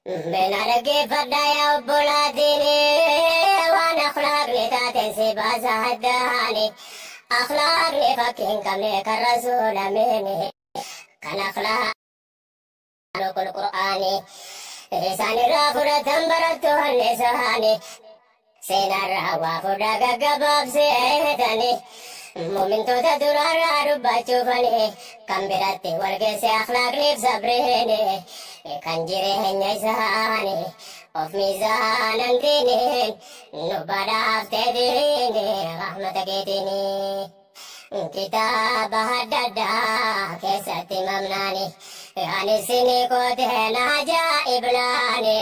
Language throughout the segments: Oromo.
Meena dhaggeeffadhaa yaa obbolaatiin, waan akhlaaqni taateen si baasa haddaani. Akhlaaqni fakkii hin qabne kan rasuulameen, kan akhlaaqul qur'aani. Isaan irraa fudhatan barattoonni isaanii, seenarraa waa fudhaa gaggabaabseetani. Muumintoota duraarraa dubbachuufani kan biratti wal geesse akhlaaqniif sabriini, kan jireenya isaanii of miizaanan diiniin nu badhaaftee diini rahmata keetiini. Kitaaba adda addaa keessatti mamnaani ani isinii kooteen ajaa'iblaani.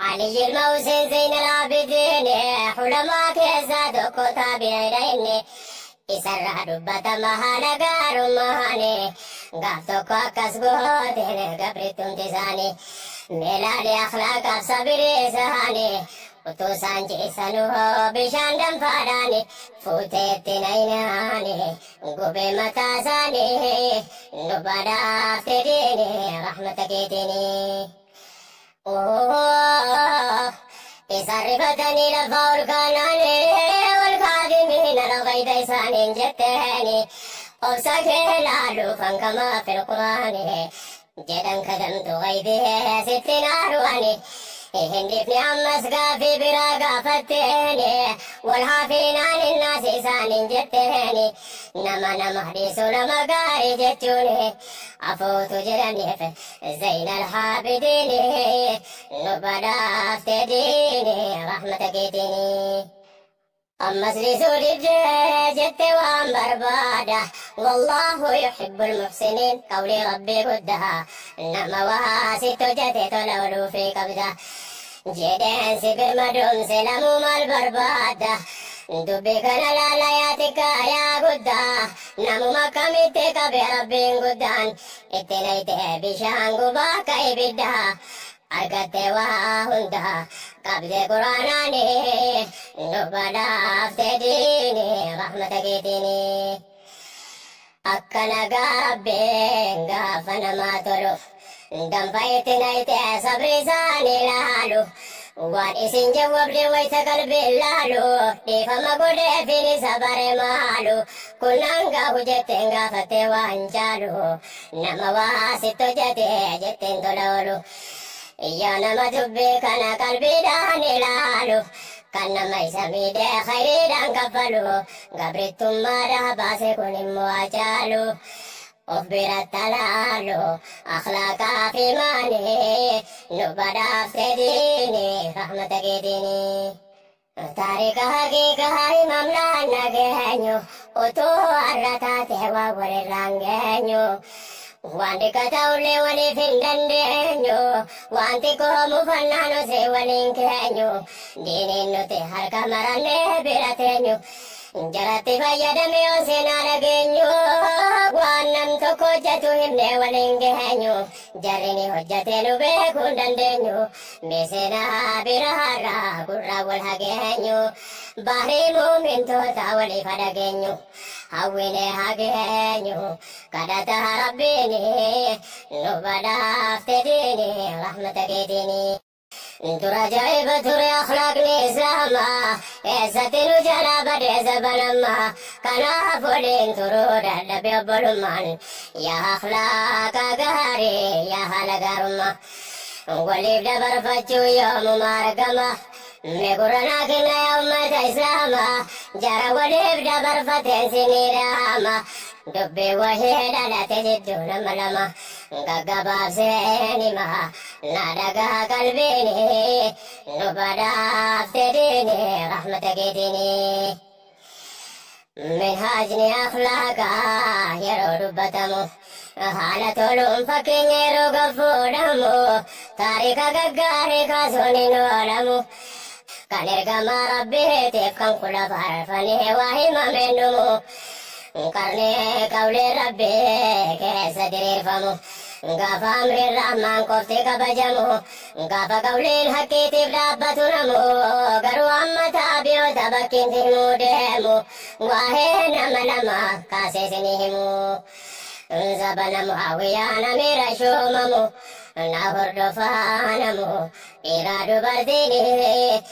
Ali ilma Hussein Zain al-Abidin ulamaa keessaa tokko taabi'eedha inni. Isarraa dubbatama haala gaarummaani. Gaaf tokko akkas gooteen gabrittumti isaanii. Meelaalee akhlaaqaaf sabirii isaanii. Utuu isaan ciisanuu bishaan danfaadhaani. Fuuteetti nayinaani gubee mataa isaanii. Nu badhaafte diini rahmata keetiini. Isaan rifatanii lafa ol kaanaani wal kaadhimiina al-ghayda isaaniin jetteeni. Obsa kee laaluufan kamaa fil quraani jedhan kadamtu ghaydee sitti naaru'ani. Hindifni ammas gaafii biraa gaafatteeni wal haafiinaan innaas isaaniin jetteeni. Nama nama dhiisu nama gaarii jechuuni afuutu jedhaniif Zainal Haabidiini. Nu badhaafte diini rahmata keetiini. Ammas dhiisuu didee jette waan barbaada. Wallaahu yuhibbul muhsiniin qawlii rabbii guddaa. Nama waa sitti hojjete tola ooluufii qabda. Jedheen si birmadoomse lamuu maal barbaada? Dubbii kana laala yaa xiqqaa yaa guddaa. Namuma akkamitti qabe rabbiin guddaan. Itti nayitee bishaan gubaa akka ibiddaa. Argattee waa hundaa qabdee quraanaani. Nu badhaafte diini rahmata keetiini. Akka nagaa rabbiin gaafa namaa tolu. Danfa itti nayitee sabri isaanii laalu. Waan isin jawwabde wayita qalbiin laalu. Dhiifama godheefin isa bare maalu. Kunnaan gaahu jetteen gaafattee waan caalu. Nama waa sitti hojjete jetteen tola oolu. Yaa nama dubbii kana qalbiidhaan ilaalu. Kan nama isa miidhee khayriidhaan kaffalu. Gabrittummaadhaa baase kun immoo hacaalu. Of biratti alaalu akhlaaqaa fi imaanii. Nu badhaafte diini rahmata keetiini. Taarika haqiiqaa himamnaan nageenyu. Utuu har'a taate waa walirraan geenyu. Waan dhiqata ullee waliif hin dandeenyu. Waan xiqqoo mufannaa nuti waliin keenyu. Diiniin nuti harka marannee bira teenyu. Jaratti fayyadame yoo seenaa dhageenyu. Waan nam tokko hojjetu himnee waliin geenyu. Jarri ni hojjete nu beekuu hin dandeenyu. Mee seenaa biraarraa gurraa wal hageenyu. Bahrii muumintoota waliif dhageenyu. Hawwinee hageenyu. Kadhata rabbiini nu badhaafte diini rahmata keetiini. Dura ajaa'iba ture akhlaaqni islaamaa. Eessatti nu jalaa badee zabanammaa. Kanaaf waliin turuu dadhabe obbolummaan. Yaa akhlaaqa gaarii yaa haala gaarummaa. Waliif dabarfachuu yoomuma argama. Mee gurra naa kenna yaa ummata islaamaa. Jara waliif dabarfateen sinii dhaama. Dubbii wahii dhalate jidduu nama lama. Gaggabaabseen hima na dhagaa qalbiini. Nu badhaafte diini rahmata keetiini. Minhaajni akhlaaqaa yeroo dubbatamu. Haala toluun fakkeenya yeroo gaffuudhamu. Taarika gaggaarii kaasuun hin oolamu. Kan ergamaa rabbiitiif kan kula faarfanii waa himameen dhumu. Qarnee qawlee rabbii keessa diriirfamu. Gaafa amriin rahmaan qofti kabajamu. Gaafa qawleen haqqiitiif dhaabbatu namu. Garuu amma taabiyoota bakkiin himuu deemu. Waa'ee nama lama kaasee isinii himu. Zabana Muawiyaan amiira shuumamu. Na hordofaa namu dhiiraa dubartiin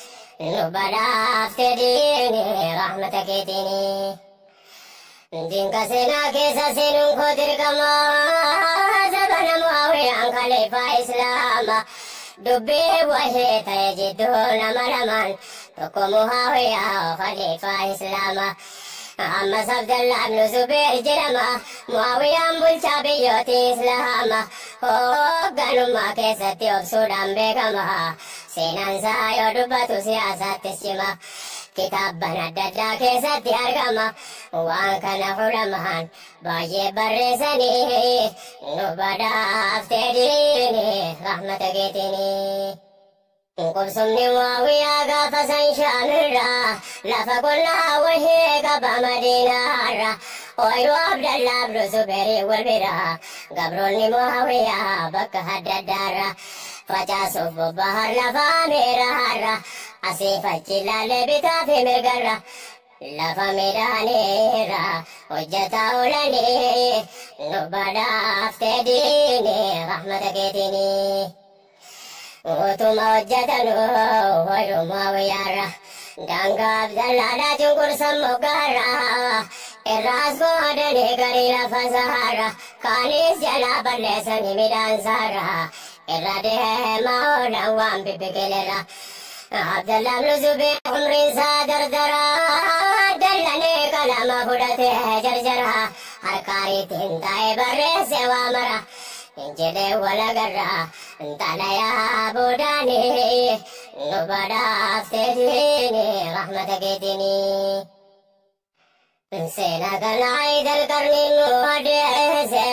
nu badhaafte diini rahmata keetiini. Dinka seenaa keessa seenuun koo dirqama zabana Muawiyaan khaliifaa Islaama. Dubbii wahee ta'e jidduu nama lamaan tokko Muawiyaa khaliifaa Islaama. Ammas Abdallah ibnu Zubeer jedhama. Muawiyaan bulchaa biyyooti Islaama. Hoogganummaa keessatti obsuudhaan beekama. Seenaan isaa yoo dubbatu siyaasaattis cima. Kitaabban adda addaa keessatti argama. Waan kana ulamaan baay'ee barreessanii nu badhaafte diini rahmata keetiini. Qubsumni Muawiyaa gaafa san Shaamirraa lafa qonnaa wahee qaba Madiinaarra. Ooyiruu Abdallaa ibnu Zubeerii wal bira gabroonni Muawiyaa bakka adda addaarra. Facaasuuf bobba'an lafa ameeraarra asiif achi ilaalee bitaa fi mirgarra. Lafa midhaaniirra hojjetaa oolanii nu badhaafte diini rahmata keetiini. Utuma hojjetanuu ooyiruu Muawiyaarra daangaa Abdallaadhaa cunqursan moggaarra. Irraas qoodanii garii lafa saarra kaanis jalaa balleessanii midhaan saarra. Irra deemaa oolan waan bibbiqilerra. Abdallah ibnu Zubeer umriin isaa dardara dallanee qalama fudhatee jarjara. Harkaariitiin taa'ee barreesse waa mara. Jedhee wal agarra xalayaa boodaanii nu badhaafte diini rahmata keetiini. Seenaa kana Aayidal qarniin nu odeesse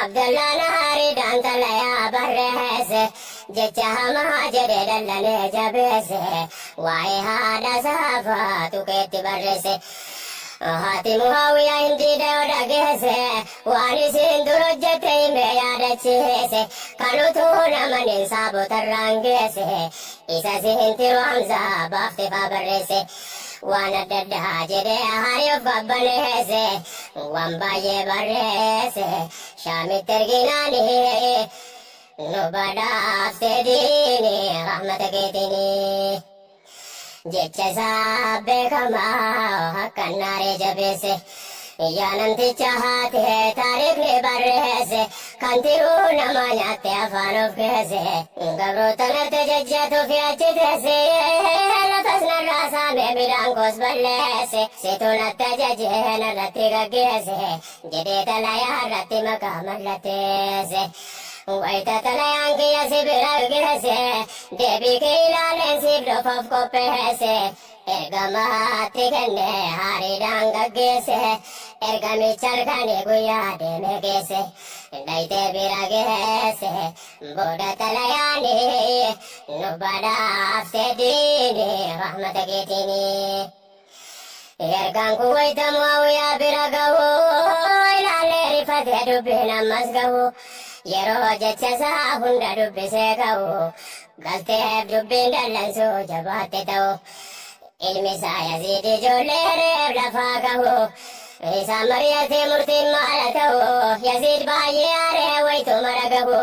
Abdallaan haariidhaan xalayaa barreesse. Jecha hamaa jedhee dallanee jabeesse waa'ee haadha saafaa tukeetti barreesse. Haati Muawiyaa hin diide yoo dhageesse waan isin dur hojjette himee yaadachiise. Kan utuu namaniin saabotarraan geesse isa siin tiru Hamzaa baafte faa barreesse. Waan adda addaa jedhee haari of qabbaneesse waan baay'ee barreesse. Shaamitti erginaanii nu badhaafte diini rahmata keetiini. Jecha isaa beekamaa akka naaree jabeesse. Yaa namticha haate taariikni barreesse. Kan tiruu nama nyaatte afaan of keesse. Gabroota narte jajjatu fi achi teesse. Lafas narraa saamee midhaan koos balleesse. Situ natti ajajee narratti gaggeesse. Jedhee xalayaa irratti maqaa mallatteesse. Wayita xalayaan kiyya si bira geesse. Deebii kee ilaaleen siif dhufuuf qopheesse. Ergamaatti kenne haariidhaan gaggeesse. Ergamicha halkanii guyyaa deeme geesse. Dhayitee bira geesse. Booda xalayaanii nu badhaafte diini rahmata keetiini. Ergaan kun wayita Muawiyaa bira gahu ilaalee rifatee dubbiin ammas gahu. Yeroo jecha isaa hunda dubbisee ka'u galteef dubbiin dallansuu jabaatte ta'u. Ilmi isaa Yaziid ijoollee reef lafaa gahu. Isaan mari'atee murtiin maala ta'u Yaziid baay'ee aaree wayituma dhagahu.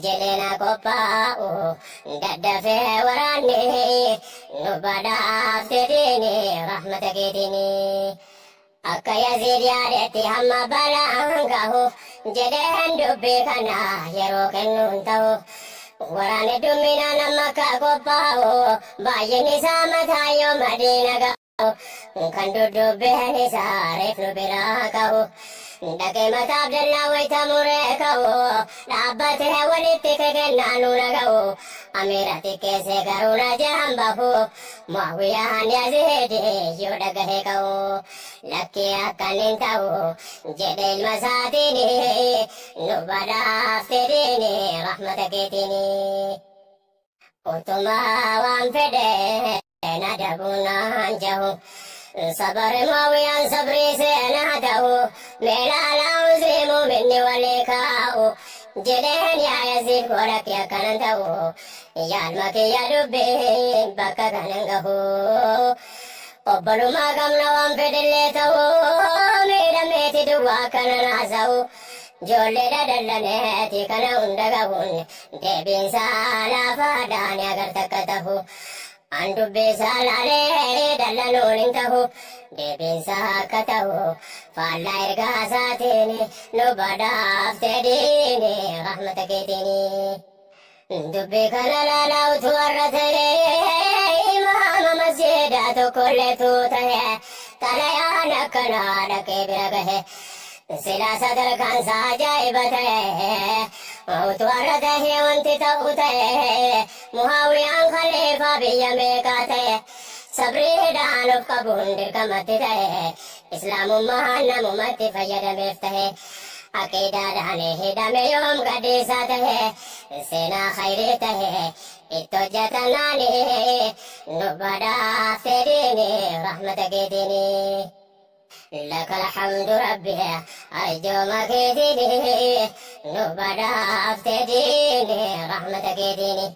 Jedhee na qophaa'u daddafee waraanni nu badhaafte diini rahmata keetiini. Akka Yaziid yaadetti hamma balaan gahu jedheen dubbii kana yeroo kennuun ta'u. Waraanni dumminaan amma akka qophaa'u baay'een isaa mataa yoo Madiina ga'u. Kan duddubbeen isaa reef nu biraa ka'u. Dhaqee mataa Abdallaa wayita muree ka'u dhaabbatee walitti kekennaa nu dhaga'u. Amiira xiqqeessee garuu na jahan bahu Muawiyaan Yaziid yoo dhagahe ka'u. Lakkii akkan hin ta'u jedhe ilma isaatiin nu badhaafte diini rahmata keetiini. Utuma waan fedhe na dabuunaan jahu. Sabari Muawiyaan sabrii seenaa ta'u meelaalaa uzrii muuminni walii kaa'u. Jedheen yaa Yaziid godha kee akkanan ta'u yaalma kiyya dubbii bakka kanan gahu. Obbolummaa qabna waan fedhillee ta'u miidhameeti duwwaa akkanan haasa'u. Ijoollee dadallaneeti kana hunda qabuun deebiinsaa laafaadhaan agarta akka tahu. An dubbisaa laalee dallanuun hin tahu deebiinsaa akka tahu faallaa ergaa isaatiin nu badhaaftee diini rahmata keetiini. Dubbii kana laalaa utuu warra ta'e imaama masjiidaa tokkolleetu ta'e xalayaan akkanaa dhaqee bira gahe. Silaa sadarkaan isaa ajaa'iba ta'e utuu warra ta'e wanti ta'u ta'e Muhaawiyaan khaliifaa biyya meeqaa ta'e sabriidhaan of qabuun dirqamatti ta'e islaamummaan namumatti fayyadameef ta'e aqiidaadhaan hidhame yoom gadhiisaa ta'e seenaa khayrii ta'e itti hojjetanaani nu badhaaftee diini rahmata keetiini. لك الحمد ربي أرجو مكيديني نبدا أفتديني رحمتك ديني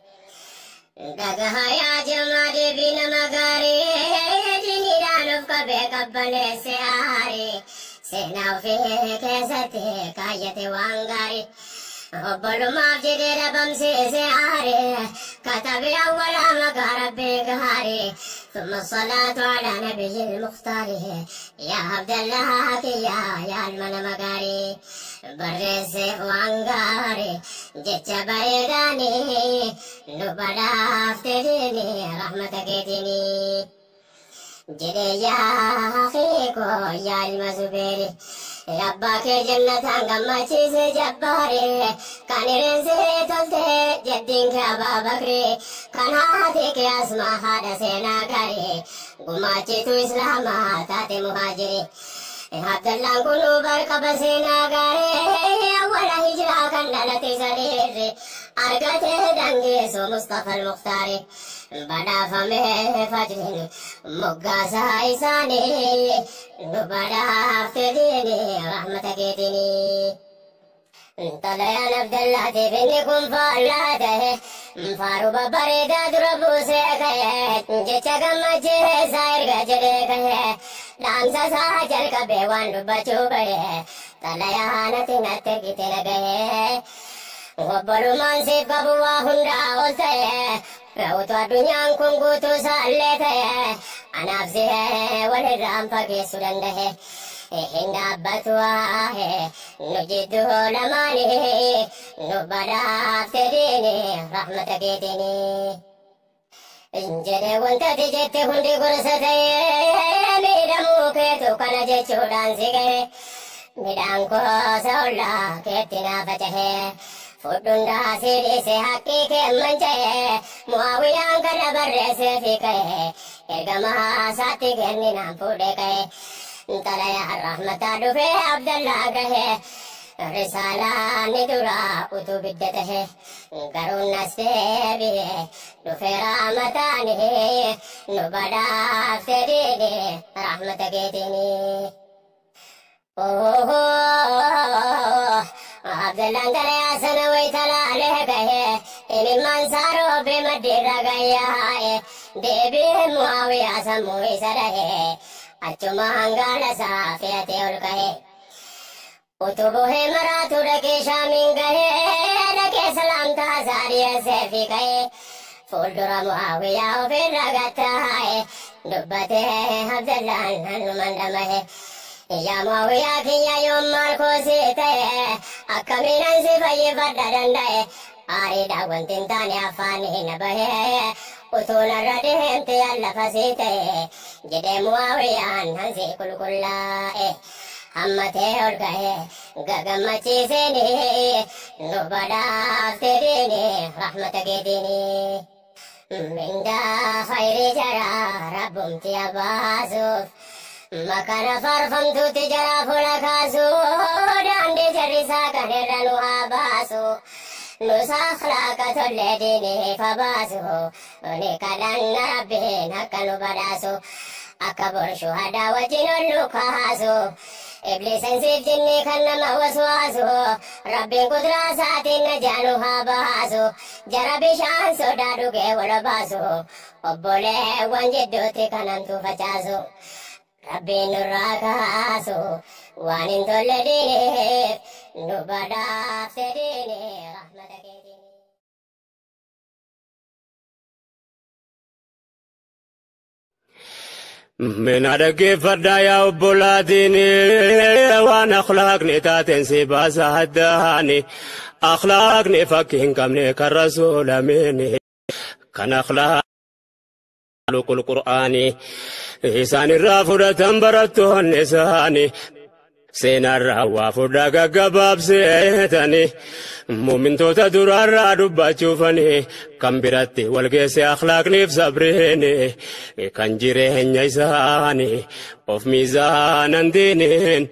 دقها يا جمالي بنا مغاري ديني لا نفق بقبل سعاري سينا في كيستي كايتي وانغاري obbolummaaf jedhee dhabamsiise aare katabe awwala maqaa rabbii gaarii ثم الصلاة على نبي المختار يا عبد الله يا يا المن مغاري برس وانغاري جتش بيداني نبدا افتديني رحمتك ديني jedhee yaa akhiiko yaa ilma Zubeeri abbaa kee jannataan gammachiise jabbaare kan hireensee tolte jeddiin kee Abaa Bakri kan haati kee Asmaa haadha seenaa gaarii gumaachitu islaamaa taate muhaajiri. Abdallaan kunuu barqaba seenaa gaarii awwala hijiraa kan dhalate sariirri argatee dangeessu Mustafa al-Mukhtaari badhaafamee fajriin moggaasaa isaanii nu badhaafte diini rahmata keetiini. Xalayaan Abdallaatiif inni kun faallaa ta'e faaruu babbareedaa dura buusee ka'e jecha gammachiisaa erga jedhee ka'e dhaamsa isaa jalqabee waan dubbachuu ba'e xalayaa natti natti ergite na ga'e. Obbolummaan siif qabu waa hundaa ol ta'e utuu addunyaan kun guutuu isaallee ta'e anaaf si'ee walirraan fageessuu danda'e. Hin dhaabbatu waa'ee nu jidduu lamaanii nu badhaafte diini rahmata keetiini. Jedhee wanta ati jette hundi gorsa ta'e miidhamuu keetu kana jechuudhaan si ga'e midhaan koosa ollaa keetti naa faca'e. Fudhundaa si dhiise haqqii kee manca'e Muhaawiyaan kana barreessee fi ka'e ergamaa isaatti kenninaan fuudhee ka'e. Xalayaan rahmataa dhufee Abdallaa gahe risaalaan ni dura utuu bidda tahe garuu nas deebi'e dhufee rahmataani nu badhaafte diini rahmata keetiini. Abdallaan xalayaa sana wayita laalee gahe imimmaan isaa roobee maddiirra gayyaa'e deebi'ee Muhaawiyaa sammuu isa dhahe. Achuma hangaala isaa fe'atee ol ka'e. Utuu buhee maraatu dhaqee Shaamiin gahee dhaqee salaamtaa isaa dhiyeessee fi ka'e. Fuuldura Muhaawiyaa ofirra gattaa'e dubbatee Abdallaan hannuman dhamahe. Yaa Muhaawiyaa kiyya yoom maal koosii ta'e akkamiinan si fayyifadha danda'e. Aariidhaan wanti hin taane afaanii na bahee utuu narra deemte lafa sii ta'e jedhee Muhaawiyaan hansi qulqullaa'e. Hammatee ol ka'e gagammachiiseeni nu badhaafte diini rahmata keetiini. Mindaa khayrii jaraa rabbumti abaasuuf makana faarfamtuutti jaraa fuula kaasu daandii jarrisaa kan irra nu haa baasu. Nusa akhlaaqa tollee diiniif habaasu ni kadhanna rabbiin akka nu badhaasu akka bor shuhadaa wajjin ol nu kaasu ibliisin siif jinnii kan nama waswaasu rabbiin kuduraa isaatiin najaa nu haa baasu jara bishaan sodaa dhugee wal baasu obboleewwan jidduutti kanamtu facaasu. Rabbiin nurraa kaasu waan hin tolle diiniif nu badhaafte diini rahmata keetiin. Mina dhaggeeffadhaa yaa obbolaatiin, waan akhlaaqni taateen si baasa haddaani, akhlaaqni fakkii hin qabne kan rasuulameen kan akhlaaq qur'aanii isaan irraa fudhatan barattoonni isaanii seenarraa waa fudhaa gaggabaabseetani muumintoota duraarraa dubbachuufani kan biratti walgeesse akhlaaqniif sabriini kan jireenya isaanii of miizaanan diiniin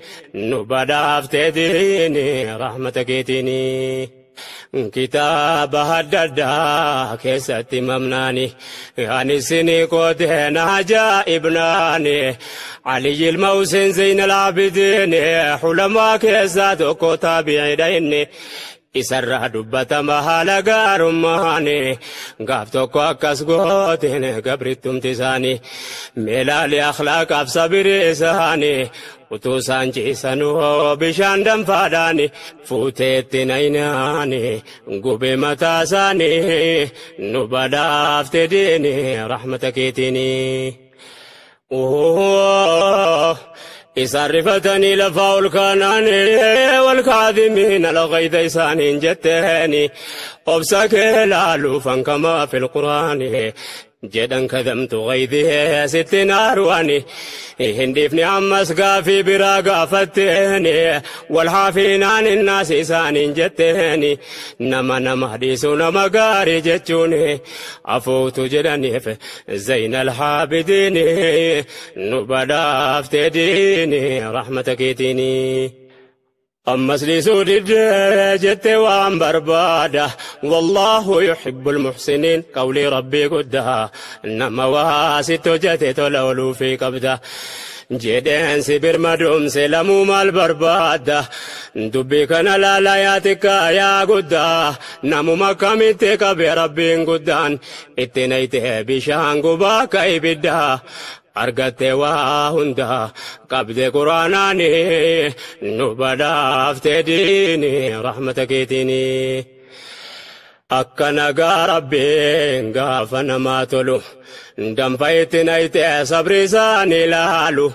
nu badhaaftee diini rahmata keetiini. Kitaaba adda addaa keessatti mamnaani ani isinii qooteen ajaa'ibnaani Aliyyi ilma Hussein Zeyn al-Abidin hulamaa keessaa tokko taabi'iidha, inni isarraa dubbatama haala gaarummaani. Gaaf tokko akkas gooteen gabrittumti isaanii meelaalee akhlaaqaaf sabiri isaanii utuu isaan ciisanuu bishaan danfaadhaani fuuteetti nayinaani gubee mataa isaanii nu badhaafte diini rahmata keetiini. Isaan rifatanii lafaa ol kaanaani walkaadhimiina alghayda isaaniin jetteeni obsa kee laaluufan kamaa fil quraani jedhan kadamtu ghaydii sitti naaruani hin dhiifne ammas gaafii biraa gaafatteeni walhaafiinaan innaas isaaniin jetteeni nama nama dhiisu nama gaarii jechuun afuutu jedhaniif Zayna alhaabidiini nu badhaafte diini rahmata keetiini. Ammas dhiisuu diddee jette waan barbaada wallaahu yuhibbu almuhsiniin qawlii rabbii guddaa nama waa sitti hojjete tola ooluufii qabda jedheen si birmaduumse lamuu maal barbaadda? Dubbii kana laala yaa xiqqaa yaa guddaa, namuma akkamitti qabe rabbiin guddaan itti nayte bishaan gubaa akka ibiddaa argatte waa hunda qabde quraanaani nu badhaafte diini rahmata keetiini. Akka nagaa rabbiin gaafa namaa tolu danfa itti nayte sabri isaanii laalu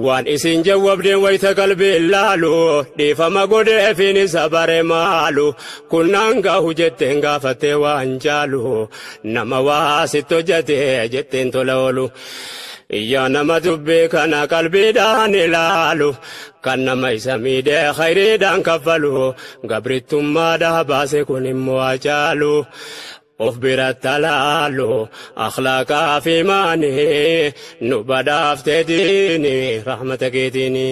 waan isin jawwabdeen wayta qalbiin laalu dhiifama godheefin isa bare maalu kunnaan gahu jetteen gaafatte waan caalu nama waa sitti hojjete jetteen tola oolu. Yaa nama dubbii kana qalbiidhaan ilaalu kan nama isa miidhee khayriidhaan kaffalu gabrittummaadhaa baase kun immoo hacaalu of biratti alaalu akhlaaqaa fi imaanii nu badhaafte diini rahmata keetiini.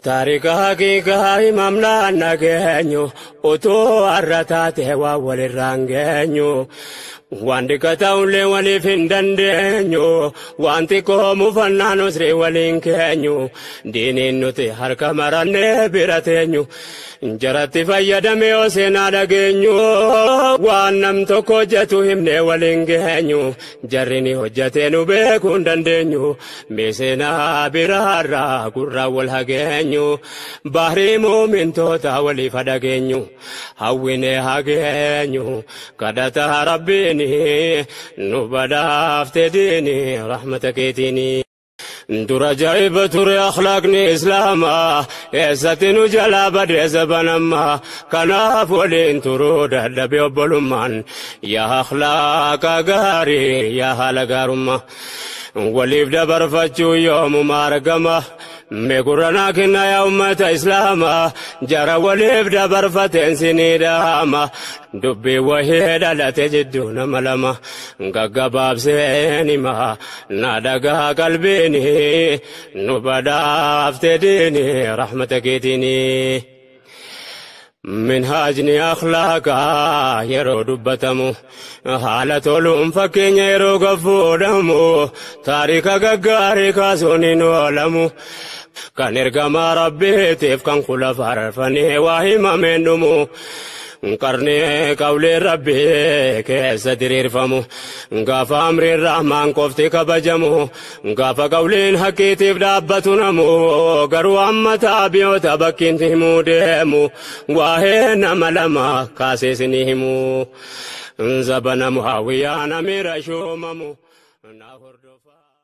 Taarika haqiiqaa himamnaan nageenyu utuu har'a taate waa walirraan geenyu waan dhiqata'ullee waliif hin dandeenyu waan xiqqoo mufannaan usrii waliin keenyu diiniin nuti harka marannee bira teenyu jaratti fayyadame yoo seenaa dhageenyu waan nam tokko hojjetu himnee waliin geenyu jarri ni hojjetee nu beekuu hin dandeenyu mee seenaa biraarraa gurraa wal hageenyu bahrii muumintoota waliif dhageenyu hawwinee hageenyu kadhata rabbiini nu badhaafte diini rahmata keetiini. Dura ajaa'iba ture akhlaaqni islaamaa eessatti nu jalaa badee zabanammaa kanaaf waliin turuu dadhabe obbolummaan yaa akhlaaqa gaarii yaa haala gaarummaa waliif dabarfachuu yoomuma argama mee gurranaa kenna yaa ummata islaamaa jara waliif dabarfateen sinii dhaama dubbii wahii dhalate jidduu nama lama gaggabaabseen hima na dhagaa qalbiini nu badhaafte diini rahmata keetiini. Minhaajni akhlaaqaa yeroo dubbatamu haala toluun fakkeenya yeroo gaffuudhamu taarika gaggaarii kaasuun hin oolamu kan ergamaa rabbiitiif kan kula faarfanii waa himameen dhumu. Qarnee qawlee rabbii keessa diriirfamu, gaafa amriin rahmaan qofti kabajamu, gaafa qawleen haqiitiif dhaabbatu namu. Garuu amma taabiyoota bakkiinti himuu deemu, waa'ee nama lama kaaseesini himu. Zabana Muhaawiyaan amiira shuumamu na hordofaa.